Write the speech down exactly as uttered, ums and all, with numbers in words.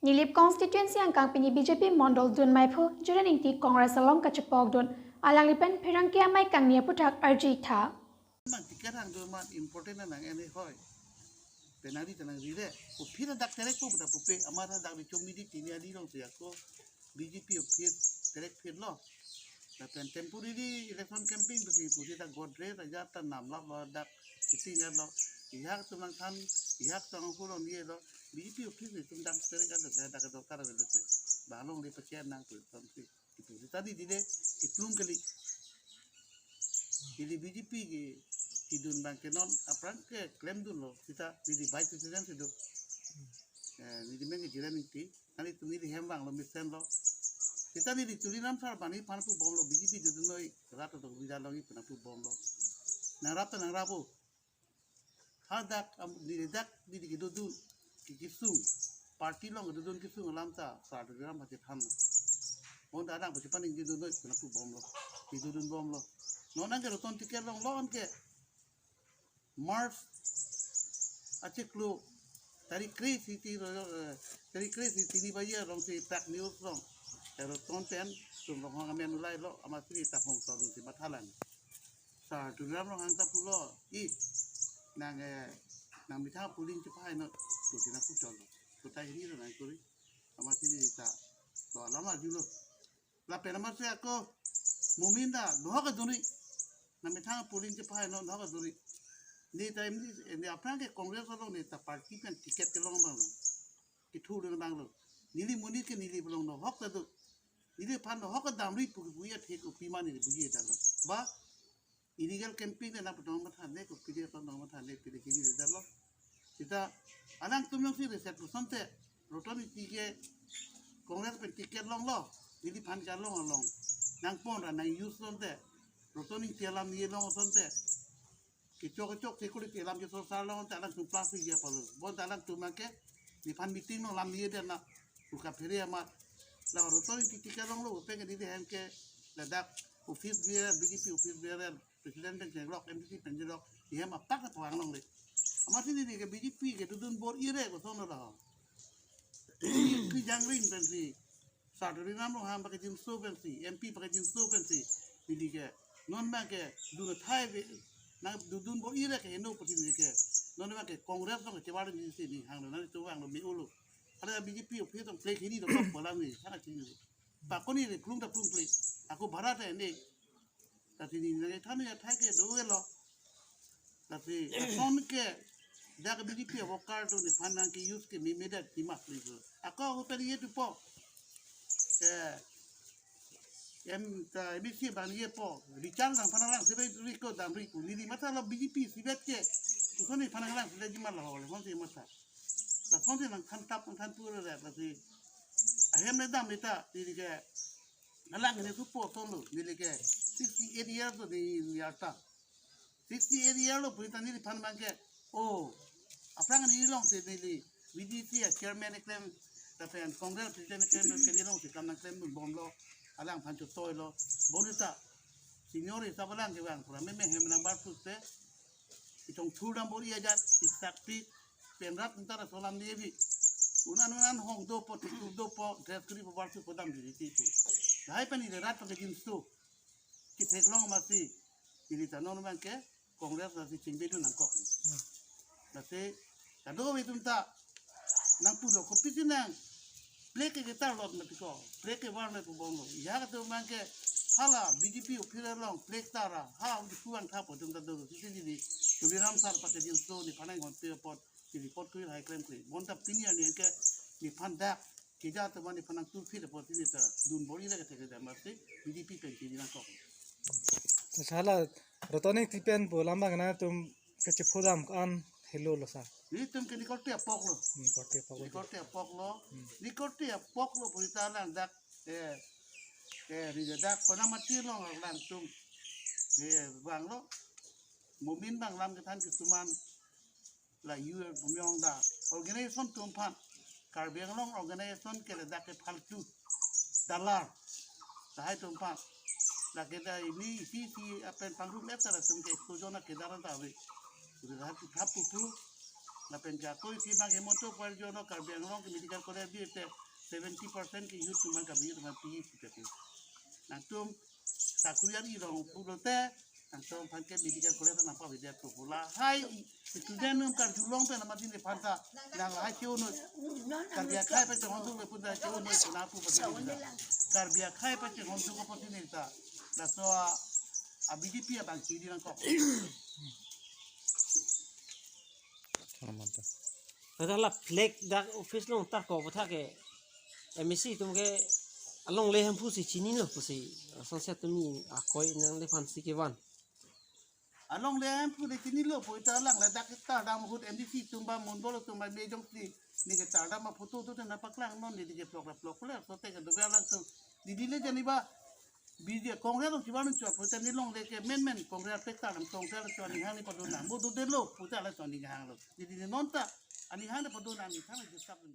Nilip constituency angkang pini B J P mondol dun maiphu Jiran Ingti Congress along kachepok dun, alangli pen pherangke amei kangni aputhak arji tha. Mang ticket hang do man important nang ene hoi. Penari tenang rire. Ko phir dak terek ko buta pupe. Amar dak di chomi di tini adi long siya ko B J P office terek phir lo. Lapen temporary election campaign besi pusi dak Godrej aja ta namlap lo dak sitting lo. Ihak tumang than, ihak tang hurong ye lo. B J P office ni tum dak terek ada dak dokar ada se. Balong di pecah nang tu something. Itu sita di di de, iplum kali. Ili B J P ke hidun bang ke non aphrang ke klem dun lo. Sita di di vice president sido. Eh, di di meng ke Jiran Ingti. Neli tu neli hem vanglo mesen lo. Sita neli Tuliram Sar bani phan pu bomlo B J P dudun noi rat to bida longi phan pu bomlo. Nang rap ta nang rap o. Hadak am neli dak neli kedodun ki kisung. Party long kedodun kisung alam ta Sar Tuliram pachephan lo. Bon dadang pachepan ing dodun noi phan pu bomlo. Kedodun bomlo. Non nang ke roton ticket long lo an ke. March achiklo tarik kre siti ro, eh, tarik kre siti ni baye rong si tak news rong. Ero ton pen tum rong hong amen ulai lo amat siri ta hong ton si mathalang. Sar Tuliram Ronghang ta pulo i nang, eh, nang methang polling chepai no tu tina kuchol lo. Kutai hini ro nang kuri amat siri ta lo alam arjulo. Lapen amat se ako Momin ta dohok aduri. Nang methang polling chepai no dohok aduri. Ni time ni, ni aphrang ke Congress along ni ta party pen ticket kelong bang lo. Kithur dun bang lo. Neli monit ke neli belong dohok ta do. Neli phan dohok damri pu pu ya thek upi mani buji ta lo. Ba illegal campaign na patong matha ne ko pide patong matha ne pide kini de lo. Sita alang tum long si reset pusonte Roton Ingti ke Congress pen ticket long lo, neli phan ke along along. Nang pon ra nang use sonte. Roton Ingti alam ni long sonte. Kechok kechok security alam ke sosar long te alang tum plus ya palo. Bon alang tum ke neli phan meeting no lam ni de na. Buka phere ama la Roton Ingti ticket long lo pen ke neli hem ke ladak office bearer, B J P office bearer, president pen chenglok, M D C pen chenglok, ihem apak ta pawang longle. Amat sini di ke B J P ke dodun bor-i re koson lo. Ki jangring pensi, Sar Tuliram Ronghang pakejinso pensi, M P pakejinso pensi, neli ke non ma ke dun thai ve, nang dodun bor-i re ke heno poti neli ke, non ma ke Congress nong ke chebar neli si neli hang nang tu vanglo me ulo. Ada B J P office tong plek hini dong bolam ni, sana chini. Pakoni re klung ta klung plek, ako bharat ta ende. Lasi neli nang than ya thai ke do lo. Lasi ason ke dak B J P worker tu neli phan nang ke use ke me me dak kimas le. Ako hotel ye tu po. Eh, em ta M C bang ye po. Richard nang phan nang sebe riko damri ku. Neli matha lo B J P sibet ke. Tu soni phan nang sebe jimal lo le. Mon si matha. Lason si nang than tap nang than pura le. Lasi ahem le dam ita neli ke. Alang ne supo son lo, neli ke sixty eight years lo neli arta. Sixty eight year lo purita neli phan bang ke. Oh, aphrang neli long si neli V D C a chairman eklem, lapen Congress president eklem lo ke neli long si kam nang klem dun bomlo. Alang phan chotoi lo. Bonita senior ita balang ke bang pura me me hem nang bar sus te. Itong thurdam bor-i ajat, isak pi, pen rat ntar asolam ni evi. Unan unan hong dopo, tikur dopo, dress kuri po, barsu podam diri tipu. Lahai pen ile rat pakejinso. Kitheklong masi, ili ta non bang ke, Congress lasi chingbe dun nangkok. Lasi, kado itum ta, nang pulo kopisi nang, plek ke ketar lot mati ko, plek ke war mati bong lo. Ya kado bang ke, hala B J P office along, plek tara, ha, uji puang thapo tum ta do, sisi di, Tuliram Sar pakejinso neli phan nang hon pe apot, neli pot kui hai klem kui. Bonta pini ani ke, neli phan dak, keja teman neli phan nang tu fit apot neli ta, dun bor-i la ke thek ke damar si, B J P pen kini nangkok. Sala, Roton Ingti pen pu alam bang na tum kachephodam an helo lo sa. Nelitum ke neli korte apok lo. Neli korte apok lo. Neli korte apok lo. Hmm. Neli korte apok lo purita lang dak, eh, eh, ri dak kona mati long lang tum. Eh, bang lo. Momin bang lam kethan kesuman la U L Bumyong da organization tum phan. Karbi Anglong organization ke le dak ke phaltu dalar. Tahai tum phan. Lake da ini isi isi apen pangrum et tara tum ke ekso jona kedaran ta ave. Udah dah tu thap pupu. Lapen ke ako isi abang Hemanta Parekar jono Karbi Anglong ke medical college dite seventy percent ke youth atum aphan, Karbi youth atum aphan pi pu ke. Nangtum sakuri ari rong pulote, nangtum aphan ke medical college nangpavedetpo pu. Lahai student atum karjulong pen amat neliphan ta, nang lahai ke-un noi. Karbi akhei pachehon thuk le pun ta ke-un noi pu nangpu pasi neli ta. Karbi akhei pachehon thuk pasi neli ta. Laso a, a B J P abang chiri nangkok. Hala manta. Pada la flag dak office along tarkok aputhak ke M A C atum ke alongle Hemphu si chinilo pusi, asonsi tumi akoi nangliphan si kevan. Alongle Hemphu le chinilo pu ta, alang ladak ta dam ahut M D C atum ba, Monbol atum ba, me jongsi neke ta dam aphoto tu nangpaklang non, neke plok la plok le so te ke dobe alang tu. Didi le jani ba B J P Congress along chivan chot pu ta, ne longle ke menmen Congress pek ta dam, Congress chot ni hang ni padun nang. Mo dodelo pu ta la chot ni hanglo. Didi ne non ta ani hang ni padun nang, ni thang disturb dun.